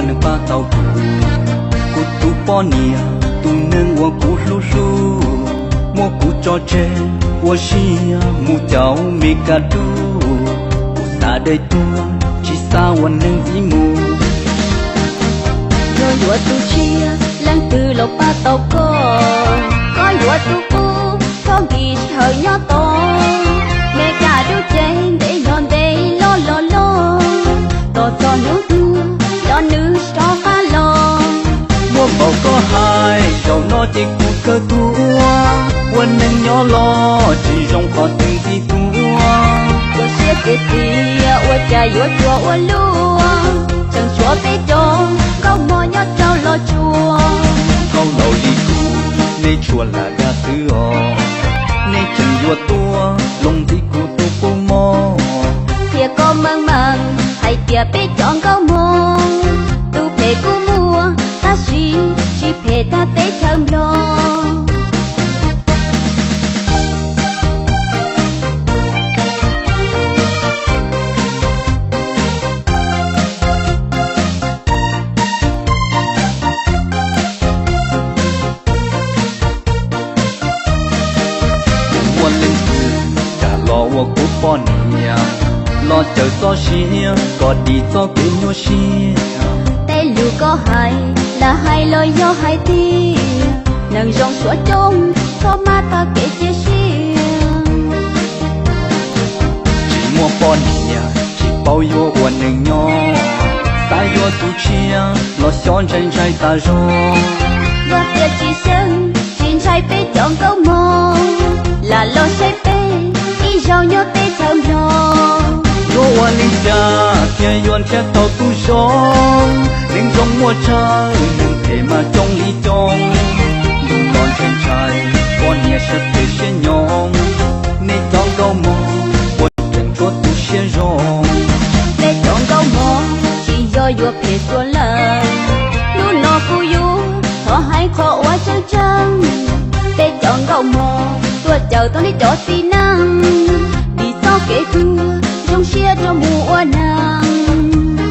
Neeg pab tau kuv, kuv tus poj niam, tus neeg uas kuv hlub hlub, muab kuv tso tseg ua si mus caum me ka dub. Kuv xav dai tuag, tsis xav ua neeg ib mus. Yog yuav tus tshiab, leej twg los pab tau koj? Koj yuav tus qub, koj nkim sij hawm nyob tos. Me ka dub ces ntev nyob ntev los los los, tos txog hnub tuag, coj nws rov qab los. Muaj npaum koj hais, zaum no ces kuv kawg tuag. Ua neeg nyob los tsis zoo qhov twg ntxim tuag. Ua siab tiag tiag, ua cas yuav tsuas ua luaj, tseem tshuav peb cov nkauj mog nyob rau los tsuas. Nkauj laus li kuv, nej tsuas lam dag xwb os. Nej tseem yuav tuaj loo ntxim kuv tus qub mog. Qhia koj meej meej hais tias peb cov nkauj mog, tus phem kuj muaj, tab sis tsis phem tag teb chaws Nplog. Muaj leej twg kam los ua kuv poj niam, los cawm txoj sia kom dim txoj kev nyuaj siab. Tej lus koj hais, lam hais los yog hais tiag, neeg zoo suav coob, txhob maj tag kev cia siab. Tsis muaj poj niam, tsis paub yuav ua neeg nyob, xav yuav tus tshiab los xyov ntshai ntshai tas zog. Yog tias tsis xyeej, tsis ntshai peb cov nkauj mog, lam los saib peb ib zaug nyob teb chaws Nplog. Yuav ua li cas thiaj yuav nrhiav tau tub zoo, neeg zoo muaj tsawg, neeg phem mas coob li coob. Yus los ntshai ntshai, poj niam siab phem siab nyob, nej cov nkauj mog puas tseem tshuav tu siab zoo? Peb cov nkauj mog tsis yog yuav phem tuag lawm, hnub no kuv yuav thov hais qhov uas tseeb tseeb. Peb cov nkauj mog tuaj cawm tau nej cov txiv neej, dim txoj kev tuag zoo siab rau mus ua neeg.